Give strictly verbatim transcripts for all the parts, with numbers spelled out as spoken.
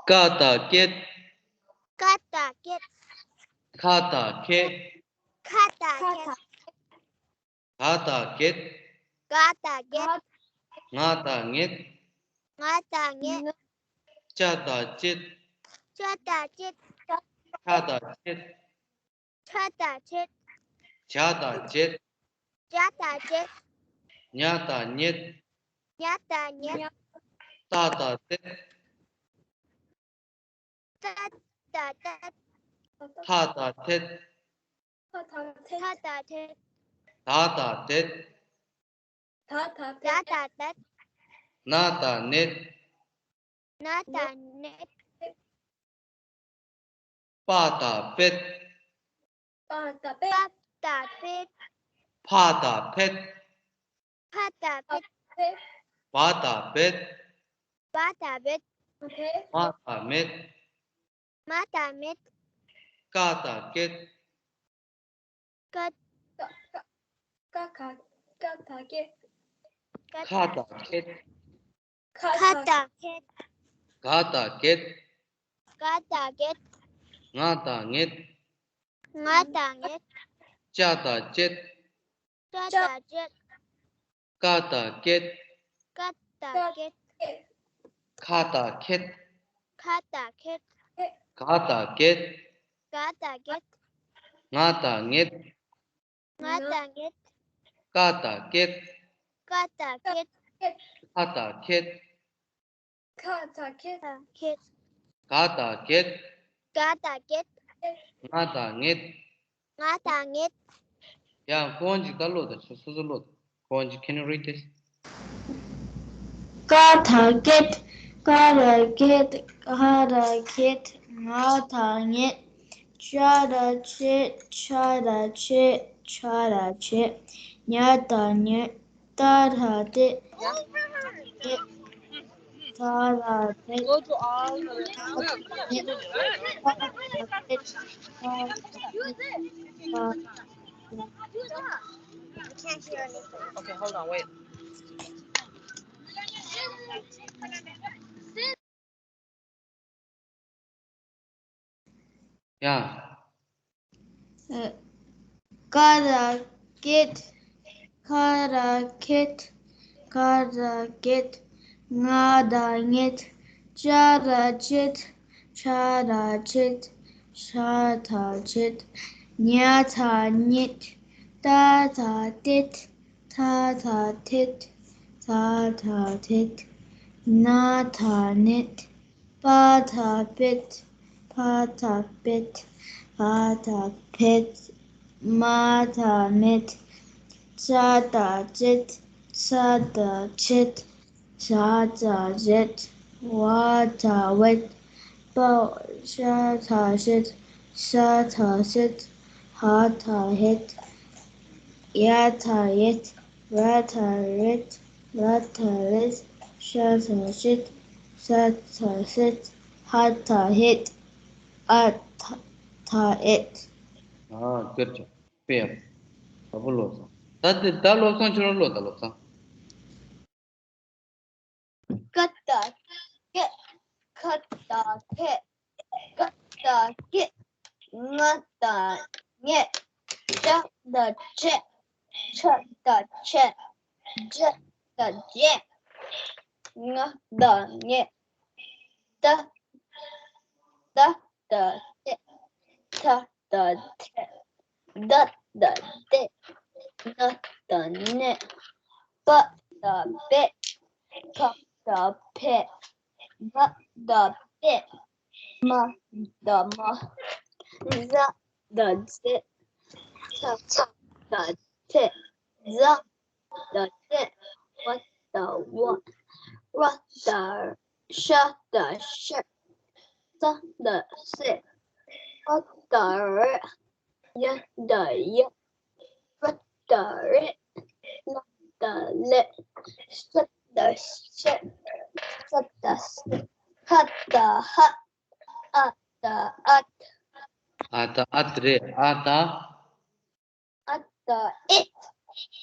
ཀ་དང་ཀེད། ཀ་དང་ཀེད། ཁ་དང་ཁེད། ཁ་དང་ཁེད། ག་དང་གེད། ག་དང་གེད། ང་དང་ངེད། ང་དང་ངེད། ཅ་དང་ཅེད། ཅ་དང་ཅེད། ཆ་དང་ཆེད། ཆ་དང་ཆེད། ཇ་དང་ཇེད། ཇ་དང་ཇེད། ཉ་དང་ཉེད། ཉ་དང་ཉེད། ཏ་དང་ཏེད། ཏ་དང་ཏེད། ཐ་དང་ཐེད། ཐ་དང་ཐེད། ཐ་དང་ཐེད། ད་དང་དེད། ད་དང་དེད། ད་དང་དེད། ན་དང་ནེད། ན་དང་ནེད། པ་དང་པེད། པ་དང་པེད། པ་དང་པེད། ཕ་དང་ཕེད། ཕ་དང་ཕེད། བ་དང་བེད། བ་དང་བེད། མ་དང་མེད། མ་དང་མེད། ཀ་དང་ཀེད། ཀ་ཀ་ཀ་ཀ་དང་ཀེད། ཁ་དང་ཁེད། ཁ་དང་ཁེད། ག་དང་གེད། ག་དང་གེད། ང་དང་ངེད། ང་དང་ངེད། ཅ་དང་ཅེད། ཅ་དང་ཅེད། ཀ་དང་ཀེད། ཀ་དང་ཀེད། ཁ་དང་ཁེད། ཁ་དང་ཁེད། ག་དང་གེད། ག་དང་གེད། ང་དང་ངེད། ང་དང་ངེད། ཀ་དང་ཀེད། ཀ་དང་ཀེད། ཁ་དང་ཁེད། ཁ་དང་ཁེད། ཁ་དང་ཁེད། ག་དང་གེད། ག་དང་གེད། ང་དང་ངེད། ང་དང་ངེད། ཡང་ཁོང་ཅིག་ད་ཀློག་དང་། སོ་སོ་ཀློག་དང་། ཁོང་ཅིག་can you read this? ཀ་དང་ཀེད། ཀ་དང་ཀེད། ག་དང་ཀེད། ང་དང་ངེད། ཅ་དང་ཅེད། ཆ་དང་ཆེད། ཆ་དང་ཆེད། ཉ་དང་ཉེད། ད་དང་དེད། ད་དང་དེད། ད་དང་དེད། Okay, hold on, wait. ཡ། ཀ་དང་ཀེད། ཁ་དང་ཁེད། ག་དང་གེད། ང་དང་ངེད། ཅ་དང་ཅེད། ཆ་དང་ཆེད། ཆ་དང་ཆེད། ཉ་དང་ཉེད། ད་དང་དེད། ད་དང་དེད། ད་དང་དེད། ན་དང་ནེད། པ་དང་པེད། ཕ་དང་པེད། བ་དང་བེད། མ་དང་མེད། ཅ་དང་ཅེད། ཆ་དང་ཆེད། ཇ་དང་ཇེད། བ་དང་བེད། པ། ཤ་དང་ཤེད། ཤ་དང་ཤེད། ཧ་དང་ཧེད། ཡ་དང་ཡེད། ར་དང་རེད། ལ་དང་ལེད། ཤ་དང་ཤེད། ཤ་དང་ཤེད། ཧ་དང་ཧེད། ཨ་ད་དང་ཨེད། ཨ་སྐྱོར་བྱ། དཔེ་ཡག་པོ། ད་བུ་ཀློག་སོང་། ད་དེ་ད་ཀློག་སོང་། ཁྱོད་རང་ཀློག་ད་ཀློག་སོང་། ཀ་དང་ཀེད། ཁ་དང་ཁེད། ག་དང་གེད། ང་དང་ངེད། ཅ་དང་ཅེད། ཆ་དང་ཆེད། ཇ་དང་ཇེད། ང་དང་ངེད། ད་ད་དང་དེད། ད་དང་དེད། ད་དང་དེད། ན་དང་ནེད། པ་དང་པེད། ཕ་དང་ཕེད། བ་དང་བེད། མ་དང་མེད། ཛ་དང་ཛེད། ཚ་དང་ཚེད། ཛ་དང་ཛེད། ཝ་དང་ཝེད། ཝ་དང་ཤ་དང་ཤེད། ཙ་དང་ཙེད། བ་དང་ཝེད། ཡ་དང་ཡེད། ར་དང་རེད། ལ་དང་ལེད། ས་དང་སེད། ས་དང་སེད། ཧ་དང་ཧད། ཨ་དང་ཨད། ཨ་དང་ཨད་རེད། ཨ་དང་། ཨ་དང་ཨེད།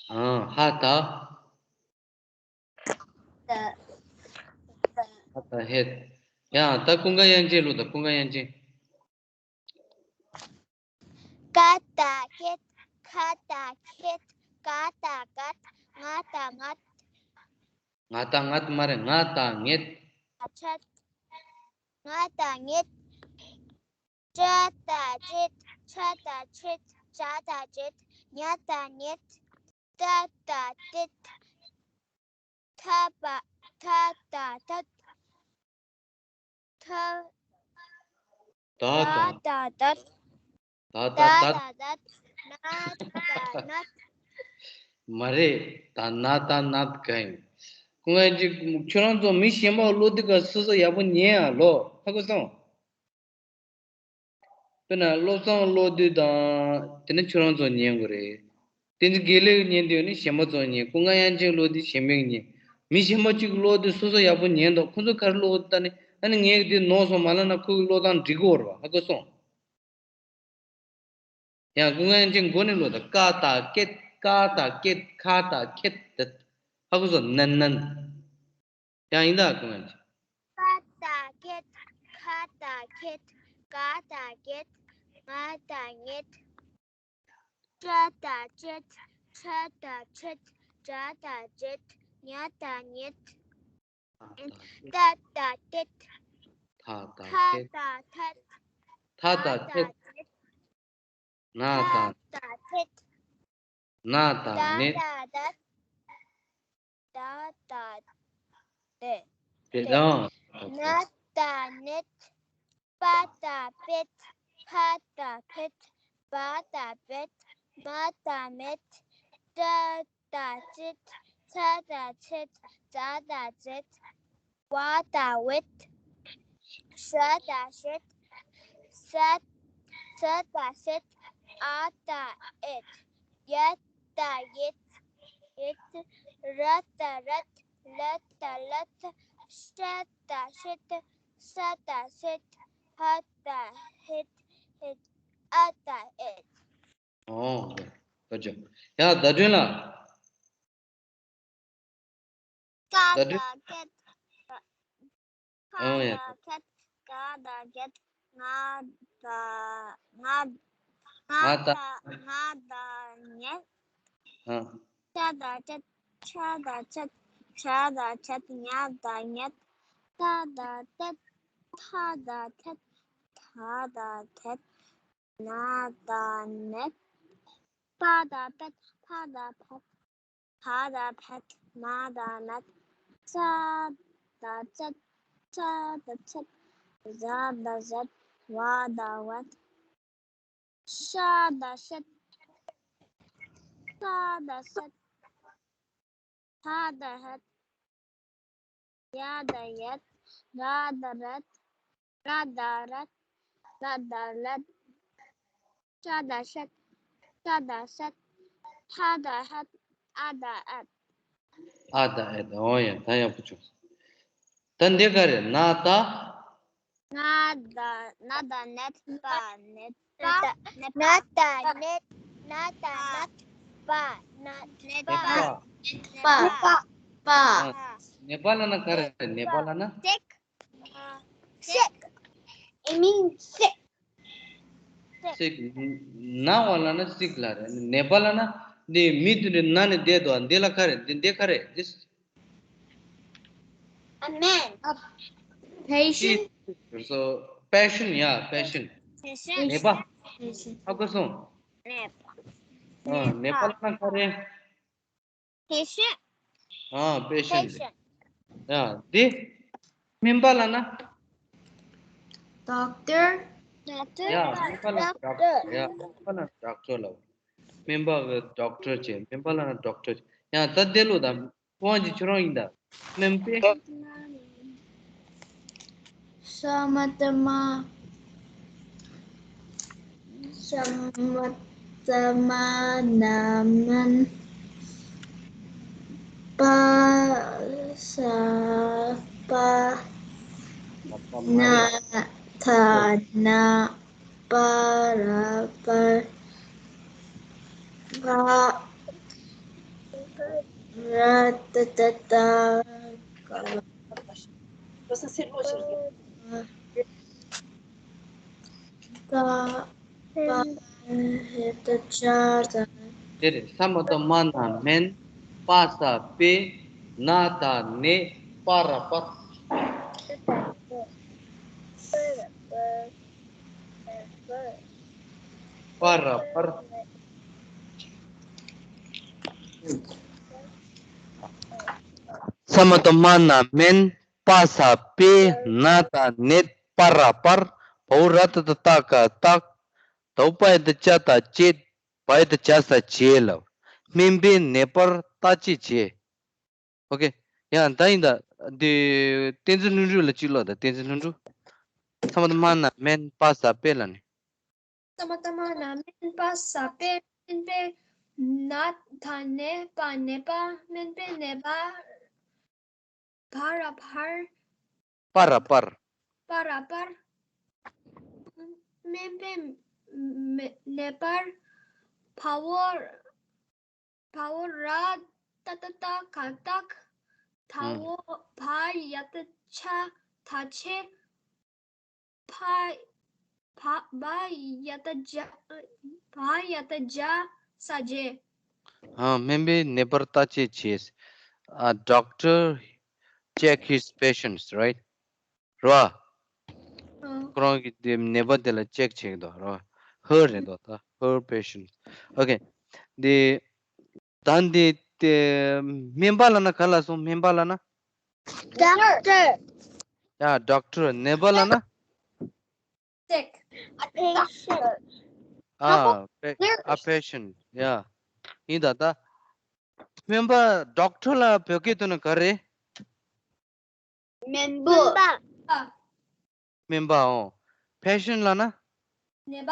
ཨ། ཧ་དང་། ད། ད་ད་ཧེད། ཡང་ད་ཀུན་དགའ་དབྱངས་ཅན་ལོ། ད་ཀུན་དགའ་དབྱངས་ཅན། ཀ་དང་ཀེད། ཁ་དང་ཁེད། ག་དང་གད། ང་དང་ངད། ང་དང་ངད་མ་རེད། ང་དང་ངེད། ཆད། ང་དང་ངེད། ཅ་དང་ཅེད། ཆ་དང་ཆེད། ཇ་དང་ཇེད། ཉ་དང་ཉེད། ཏ་དང་ཏེད། ཐ་པ། ཐ་དང་ཐད། ཐ། ད་ད་དང་། དང་ད། ད་ད་ད་ད། དང་ད། ན་དང་ནད། མ་རེད། ད་ན་ད་ནད་ག་ཡིན། ཁོ་ང་ཅིག་ཁྱོད་རང་ཚོ་མི་གཞན་པ་ཀློག་དུས་ཀ་སོ་སོ་ཡག་པོ་ཉན་ཨ་ལོ། ཧ་གོ་སོང་། དཔེར་ན་བློ་བཟང་བློ་བདེ་དང་དེ་ནས་ཁྱོད་རང་ཚོ་ཉན་དགོས་རེད། བསྟན་འཛིན་དགེ་ལེགས་ཉན་དུས་ནི་གཞན་པ་ཚོ་ཉན། ཀུན་དགའ་དབྱངས་ཅན་བློ་བདེ་གཞན་པས་ཉན། མི་གཞན་པ་གཅིག་བློ་བདེ་སོ་སོ་ཡག་པོ་ཉན་འདུག་ཁོ་ཚོ་ག་རེ་བློ་བདེ་ད་ནི་ཨ་ནི་ངས་འདི་ནོར་སོང་མ་ལབ་ན་ཁོ་གི་བློ་བཏང་འགྲིག་གི་ཡོད་རེད་བ། ཧ་གོ་སོང་། ཡང་ཀུན་དགའ་དབྱངས་ཅན་མགོ་ནས་བློ་བདེ། ཀ་དང་ཀེད། ཁ་དང་ཁེད། ག་དང་ཁེད། ཧ་གོ་སོང་། ནན་ནན། ཡང་ཡིན་ད་ཀུན་དགའ་དབྱངས་ཅན། ཀ་དང་ཀེད། ཁ་དང་ཁེད། ག་དང་གད། ང་དང་ངེད། ཅ་དང་ཅེད། ཆ་དང་ཆེད། ཇ་དང་ཇེད། ཉ་དང་ཉེད། ཏ་དང་ཏེད། ཐ་དང་ཐད། ཐ་དང་ཐད། ན་དང་ཐད། ན་དང་ནད། ད་དང་དད། ད་དང་དད། དེ་དང་། ན་དང་ནད། པ་དང་པད། ཕ་དང་ཕད། བ་དང་བེད། མ་དང་མེད། ཏ་དང་ཏིད། ཚ་དང་ཚིད། ཛ་དང་ཛེད། ཝ་དང་ཝེད། ཧྲ་དང་ཧྲེད། ས་ས་དང་སེད། ཨ་དང་ཨེད། ཡ་དང་ཡེད། ཡེད། ར་དང་རེད། ལ་དང་ལེད། ཧྲ་དང་ཧྲེད། ས་དང་སེད། ཧ་དང་ཧེད། ཧེད། ཨ་དང་ཨེད། ཨོ། ད་ཅོ། ཡ་ད་དྲན་ལ། ཀ་ད་དྲན། དང་ཀེད། ཁ་ཨོ་ཡ། དང་ཁེད། ག་དང་གེད། ང་དང་ང་ང་དང་ང་དང་ངེད། ཨ། ཅ་དང་ཅེད། ཆ་དང་ཆེད། ཇ་དང་ཇེད། ཉ་དང་ཉེད། ཏ་དང་ཏེད། ཐ་དང་ཐེད། ད་དང་དེད། ན་དང་ནད། པ་དང་པད། ཕ་དང་ཕད། བ་དང་བེད། མ་དང་མེད། ཙ་དང་ཙེད། ཙ་དང་ཙེད། ཛ་དང་ཛེད། ཝ་དང་ཝེད། ཧྲ་དང་ཧྲེད། ས་དང་སེད། ཧ་དང་ཧེད། ཡ་དང་ཡེད། ར་དང་རེད། ར་དང་རེད། ལ་དང་ལེད། ཤ་དང་ཤེད། ཤ་དང་ཤེད། ཧ་དང་ཧེད། ཨ་དང་ཨེད། ཨ་དང་ཨེད། འོ་ཡ། ད་ཡག་པོ་བྱུང་། ད་འདི་ག་རེད། ན་ད། ང་དང་ན་དང་ནད་པ་ནད་པ། ན་དང་ནད། ན་དང་ནད་པ། ན་ནད་པ། པ། པ། པ། ཨ། ནད་པ་ལབ་ན་ག་རེ་རེད། ནད་པ་ལབ་ན། Sick. Sick. It means sick. སིག་ན་བ་ལབ་ན་སིག་ལབ་རེད། ནད་པ་ལབ་ན་འདི་མི་དེ་འདྲ་ན་ནས་བསྡད་འདུག་འདི་ལ་ག་རེ། འདི་འདི་ག་རེ། This A man. A patient. So, patient, yeah, patient. Patient. ནད་པ། Patient. ཧ་གོ་སོང་། ནད་པ། ཨ། ནད་པ་ལབ་ན་ག་རེ། Patient. ཨ། Patient. Patient. ཡ། འདི་སྨན་པ་ལབ་ན། Doctor. Doctor. ཡ། སྨན་པ་ལབ་ན་doctor. Doctor. ཡ། སྨན་པ་ལབ་ན་doctor ལབ། སྨན་པ་གི་doctor བྱས། སྨན་པ་ལབ་ན་doctor བྱས། ཡང་ད་དེ་ལོ་ད་དབང་གི་ཁྱོད་རང་ཡིན་ད། སྨན་པས། ཤ་མ་ཏ་མ། ཤ་མ་ཏ་མ་ན་མན། པ་ས་པ། ན་ཐ་ན། པ་ར་པར། ག་ར་ཏ་ཏ་ཏ། ག་ར་པར། ད། པ། ཧེ་ད་ཅ་ད། དེ་རེད། ས་མ་བཏགས་སྨ་ན་སྨན། པ་ས་སྤེ། ན་ད་ནེ། པ་ར་པར། པ་ར་པར། ས་མ་བཏགས་སྨ་ན་སྨན། པ་ས་སྤེ། ན་ད་ནེ། པ་ར་པར། བའོ་ར་ཏ་བཏགས་སྟ་ག་སྟག། དའོ་པ་ཡ་བཏགས་སྤྱ་ད་སྤྱད། བ་ཡ་བཏགས་བྱ་ས་བྱས་ལབ། སྨན་པས་ནད་པར་བརྟག་དཔྱད་བྱས། ཨོ་ཀེ། ཡང་ད་ཡིན་ད། འདི་བསྟན་འཛིན་ལྷུན་གྲུབ་ལ་གཅིག་ཀློག་ད། བསྟན་འཛིན་ལྷུན་གྲུབ། ས་མ་བཏགས་སྨ་ན་སྨན། པ་ས་སྤེ་ལ་ནི། ས་མ་བཏགས་སྨ་ན་སྨན། པ་ས་སྤེ། སྨན་པས་ན་ད་ནེ། པ་ནེ་པ། སྨན་པས་ནད་པར། བ་ར་བར། པ་ར་པར། པ་ར་པར། སྨན་པས་མེ་ནད་པར། བའོ། བའོ་ར་ཏ་བཏགས་སྟ་ག་སྟག། ཨུམ། དའོ་བ་ཡ་བཏགས་བྱ་ད་བྱས། བ། བ། བ་ཡ་བཏགས་བྱ། བ་ཡ་བཏགས་བྱ་ས་བྱས། ཨ། སྨན་པས་ནད་པར་བརྟག་དཔྱད་བྱས། ཨ། Doctor check his patients, right? རེད་བ། ཨ། ཁོ་རང་གི་དེ་ནད་པ་དེ་ལ་ཅེག་བྱེད་ཀྱི་འདུག་རེད་བ། ཧར་རེད་འདུག་ད། ཧར་པེ་ཤན། ཨོ་ཀེ། དེ། ད་འདི་དེ་སྨན་པ་ལབ་ན་ག་ལ་སོང་། སྨན་པ་ལབ་ན། Doctor. ཡ། ཌོག་ཊར། ནད་པ་ལབ་ན། Sick. A patient. ཨ། ཨ་པེ་ཤན། ཡ། ཡིན་ད་ད། སྨན་པ། ཌོག་ཊར་ལ་བོད་སྐད་ཐོག་ནས་ག་རེ། སྨན་པ། སྨན་པ། ཨོ། པེ་ཤན་ལབ་ན། ནད་པ།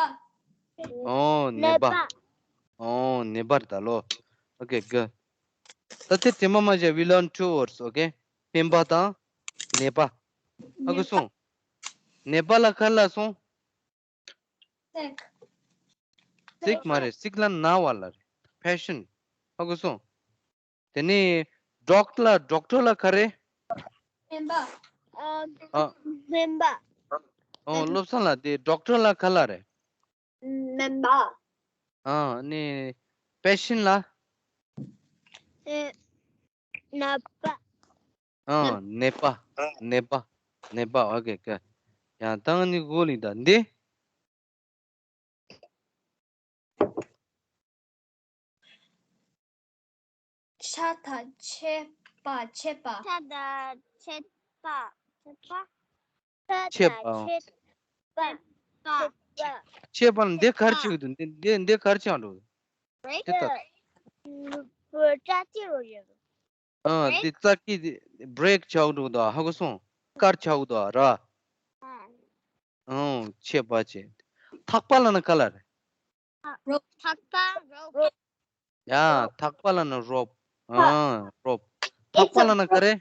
ཨོ། ནད་པ། ནད་པ། ཨོ། ནད་པ་རེད་ད་ལོ། ཨོ་ཀེ། ག་ད་དེ་དེ་མ་མ་བྱ། We learn two words, okay? སྨན་པ་དང་ནད་པ། ཧ་གོ་སོང་། ནད་པ་ལ་ག་ལབ་སོང་། Sick. སིག་མ་རེད། སིག་ལབ་ན་ན་བ་ལ་རེད། པེ་ཤན། ཧ་གོ་སོང་། དེ་ནས་ཌོག་ཊར་ལ། ཌོག་ཊར་ལ་ག་རེ། སྨན་པ། ཨ། ཨ། སྨན་པ། ཨོ། བློ་བཟང་ལགས། དེ་ཌོག་ཊར་ལ་ག་ལབ་རེད། སྨན་པ། ཨ་ནི་པེ་ཤན་ལ། ཨེ། ནད་པ། ཨ། ནད་པ། ནད་པ། ནད་པ། ཨོ་ཀེ། ཀ་ཡང་ད་ནི་གོ་ལི་ད་འདི། ཆ་ད་ཆད་པ། ཆད་པ། ཆ་ད་ཆད་པ། ཆད་པ། ཆད་པ། ཆད་པ། ཆད་པ། འདི་ག་རེ་བྱེད་ཀྱི་འདུག་འདི་འདི་འདི་ག་རེ་བྱེད་འགྲོ། འདི་ད། བྲེག་ཅི་རོ་ཡོད། ཨ། འདི་ཙག་གི་འདི་བྲེག་བྱ་འགྲོ་འདུག་ཧ་གོ་སོང་། དཀར་ཆགས་འདུག་ར། ཨང་། ཆད་པ་བྱེད། ཐག་པ་ལབ་ན་ག་ལབ་རེད། རོབ། ཐག་པ། རོབ། ཡ། ཐག་པ་ལབ་ན་རོབ། ཨ། རོབ། ཐག་པ་ལབ་ན་ག་རེ།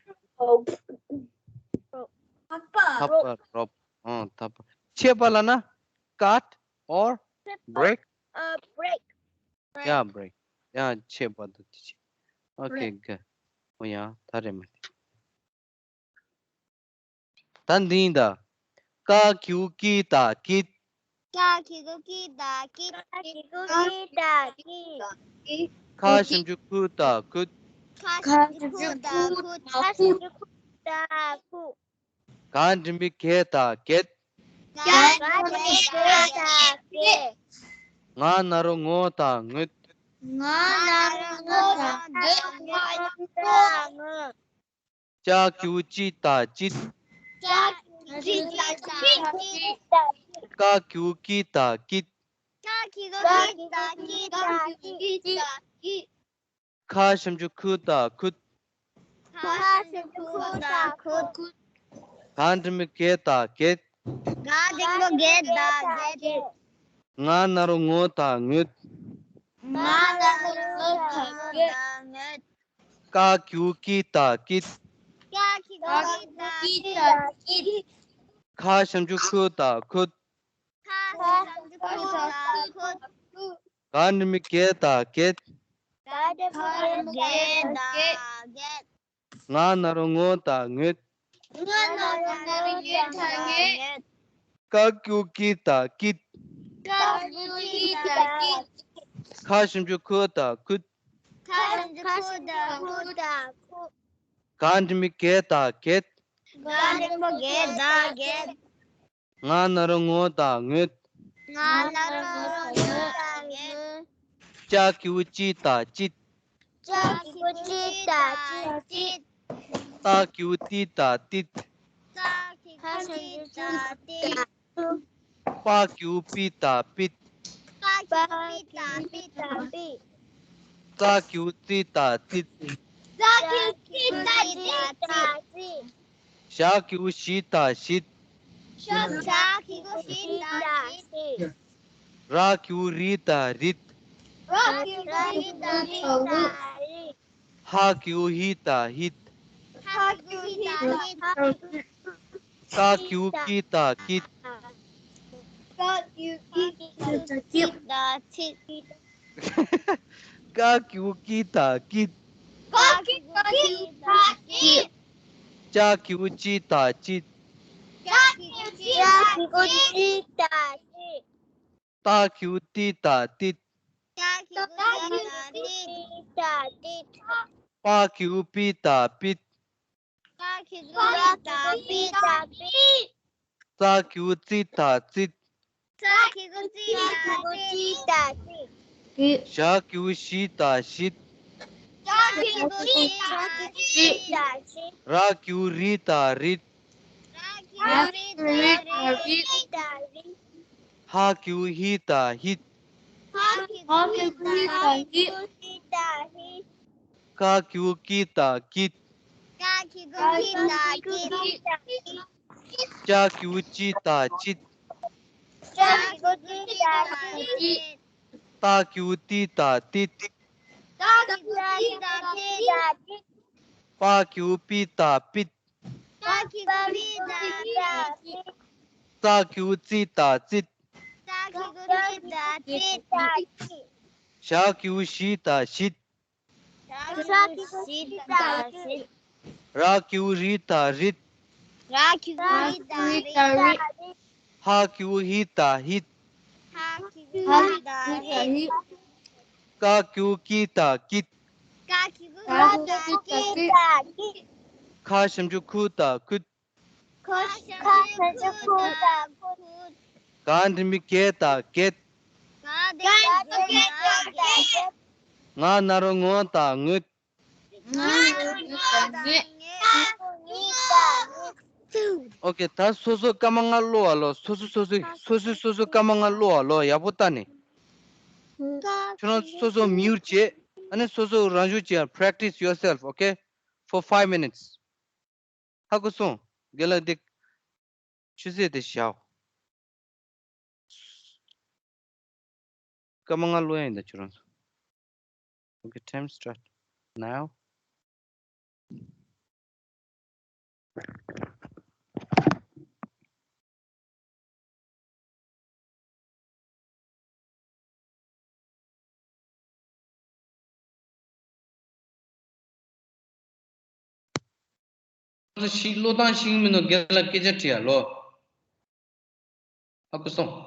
ཐག་པ། ཐག་པ། རོབ། ཨ། ཐག་པ། ཆད་པ་ལབ་ན། cut or break. ཨ། བྲེག། ཡ། བྲེག། ཡ། ཆད་པ་དང་དེ་ཆད། ཨོ་ཀེ། ག་ཨོ་ཡ། ད་རེད་མ་རེད། ད་འདི་ཡིན་ད། ཀ་གི་གུ་ཀི་ད་ཀིད། ཀ་གི་གུ་ཀི་ད་ཀིད། ཀ་གི་གུ་ཀི་ད་ཀིད། ཁ་ཞབས་ཀྱུ་ཁུ་ད་ཁུད། ཁ་ཞབས་ཀྱུ་ཁུ་ད་ཁུད། ཁ་ཞབས་ཀྱུ་ཁུ་ད་ཁུད། ག་འགྲེང་བུ་གེ་ད་གེད། ག་འགྲེང་བུ་གེ་ད་གེད། ང་ན་རོ་ངོ་ད་ངུད། ང་ན་རོ་ངོ་ད་ངུད། ང་ན་རོ་ངོ་ད་ངུད། ཅ་གི་གུ་ཅི་ད་ཅིད། ཅ་གི་གུ་ཅི་ད་ཅིད། ཀ་གི་གུ་ཀི་ད་ཀིད། ཀ་གི་གུ་ཀི་ད་ཀིད། ཀ་གི་གུ་ཀི་ད་ཀིད། ཁ་ཞབས་ཀྱུ་ཁུ་ད་ཁུད། ཁ་ཞབས་ཀྱུ་ཁུ་ད་ཁུད། ག་འགྲེང་བུ་གེ་ད་གེད། ག་འགྲེང་བུ་གེ་ད་གེད། ང་ན་རོ་ངོ་ད་ངུད། ང་ན་རོ་ངོ་ད་ངུད། ཀ་གི་གུ་ཀི་ད་ཀིད། ཀ་གི་གུ་ཀི་ད་ཀིད། ཁ་ཞབས་ཀྱུ་ཁུ་ད་ཁུད། ཁ་ཞབས་ཀྱུ་ཁུ་ད་ཁུད། ག་འགྲེང་བུ་གེ་ད་གེད། ག་འགྲེང་བུ་གེ་ད་གེད། ང་ན་རོ་ངོ་ད་ངུད། ང་ན་རོ་ན་རོ་ཡོད་དང་ཡོད། ཀ་གི་གུ་ཀི་དང་ཀིད། ཀ་གི་གུ་ཀི་དང་ཀིད། ཁ་ཞབས་ཀྱུ་ཁུ་དང་ཁུད། ཁ་ཞབས་ཀྱུ་ཁུ་དང་ཁུ་དང་ཁུ། ག་འགྲེང་བུ་གེ་དང་གེད། ག་འགྲེང་བུ་གེ་དང་གེད། ང་ན་རོ་ངོ་དང་ངོད། ང་ན་རོ་ངོ་དང་ངོད། ཅ་གི་གུ་ཅི་དང་ཅིད། ཅ་གི་གུ་ཅི་དང་ཅིད། ཏ་གི་གུ་ཏི་དང་ཏིད། ཏ་གི་གུ་ཏི་དང་ཏིད། པ་གི་གུ་པི་དང་པིད། པ་གི་གུ་པི་དང་པིད། ཙ་གི་གུ་ཙི་དང་ཙིད། ཙ་གི་གུ་ཙི་དང་ཙིད། ཞ་གི་གུ་ཞི་དང་ཞིད། ཞ་གི་གུ་ཞི་དང་ཞིད། ར་གི་གུ་རི་དང་རིད། ར་གི་གུ་རི་དང་རིད། ཧ་གི་གུ་ཧི་དང་ཧིད། ཧ་གི་གུ་ཧི་དང་ཧིད། ཀ་གི་གུ་ཀི་དང་ཀིད། ཀ་གི་གུ་ཀི་དང་ཀིད། ཀ་གི་གུ་ཀི་དང་ཀིད། ཀ་གི་གུ་ཀི་དང་ཀིད། ཅ་གི་གུ་ཅི་དང་ཅིད། ཅ་གི་གུ་ཅི་དང་ཅིད། ཏ་གི་གུ་ཏི་དང་ཏིད། ཏ་གི་གུ་ཏི་དང་ཏིད། པ་གི་གུ་པི་དང་པིད། པ་གི་གུ་པི་དང་པིད། ཙ་གི་གུ་ཙི་དང་ཙིད། ཙ་གི་གུ་ཙི་དང་ཙིད། ཞ་གི་གུ་ཞི་དང་ཞིད། ཞ་གི་གུ་ཞི་དང་ཞིད། ར་གི་གུ་རི་དང་རིད། ར་གི་གུ་རི་དང་རིད། ཧ་གི་གུ་ཧི་དང་ཧིད། ཧ་གི་གུ་ཧི་དང་ཧིད། ཀ་གི་གུ་ཀི་དང་ཀིད། ཀ་གི་གུ་ཀི་དང་ཀིད། ཅ་གི་གུ་ཅི་དང་ཅིད། ཅ་གི་གུ་ཅི་དང་ཅིད། ཏ་གི་གུ་ཏི་དང་ཏིད། ཏ་གི་གུ་ཏི་དང་ཏིད། པ་གི་གུ་པི་དང་པིད། པ་གི་གུ་པི་དང་པིད། ཙ་གི་གུ་ཙི་དང་ཙིད། ཙ་གི་གུ་ཙི་དང་ཙིད། ཞ་གི་གུ་ཞི་དང་ཞིད། ཞ་གི་གུ་ཞི་དང་ཞིད། ར་གི་གུ་རི་དང་རིད། ར་གི་གུ་རི་དང་རིད། ཧ་གི་གུ་ཧི་དང་ཧིད། ཧ་གི་གུ་ཧི་དང་ཧིད། ཀ་གི་གུ་ཀི་དང་ཀིད། ཀ་གི་གུ་ཀི་དང་ཀིད། ཁ་ཞབས་ཀྱུ་ཁུ་དང་ཁུད། ཁ་ཞབས་ཀྱུ་ཁུ་དང་ཁུད། ག་འགྲེང་བུ་གེ་དང་གེད། ག་འགྲེང་བུ་གེ་དང་གེད། ང་ན་རོ་ངོ་དང་ངོད། ང་ན་རོ་ངོ་དང་ངོད། ཨོ་ཁེ། ད་སོ་སོ་སྐར་མ་ལྔ་ཀློག་པ་ལོ། སོ་སོ་སོ་སོ་སོ་སོ་སོ་སྐར་མ་ལྔ་ཀློག་པ་ལོ། ཡག་པོ་ལྟ་ནས། ཁྱོད་རང་སོ་སོ་མིའུར་བྱེད། ཨ་ནི་སོ་སོ་རང་བྱུང་བྱེད། Practice yourself, okay, for five minutes. ཧ་གོ་སོང་། རྒན་ལགས་འདི་ཆུ་ཚོད་དེ་བཞག། སྐར་མ་ལྔ་ཀློག་ཡ་ཡིན་ད་ཁྱོད་རང་ཚོ། Okay, time start now. ཤིག་ཀློག་སྟངས་ཤེས་ཀྱི་མིན་ནོ། རྒན་ལགས་སྐད་ཆ་དྲིས་ཡ་ལོ། ཧ་གོ་སོང་།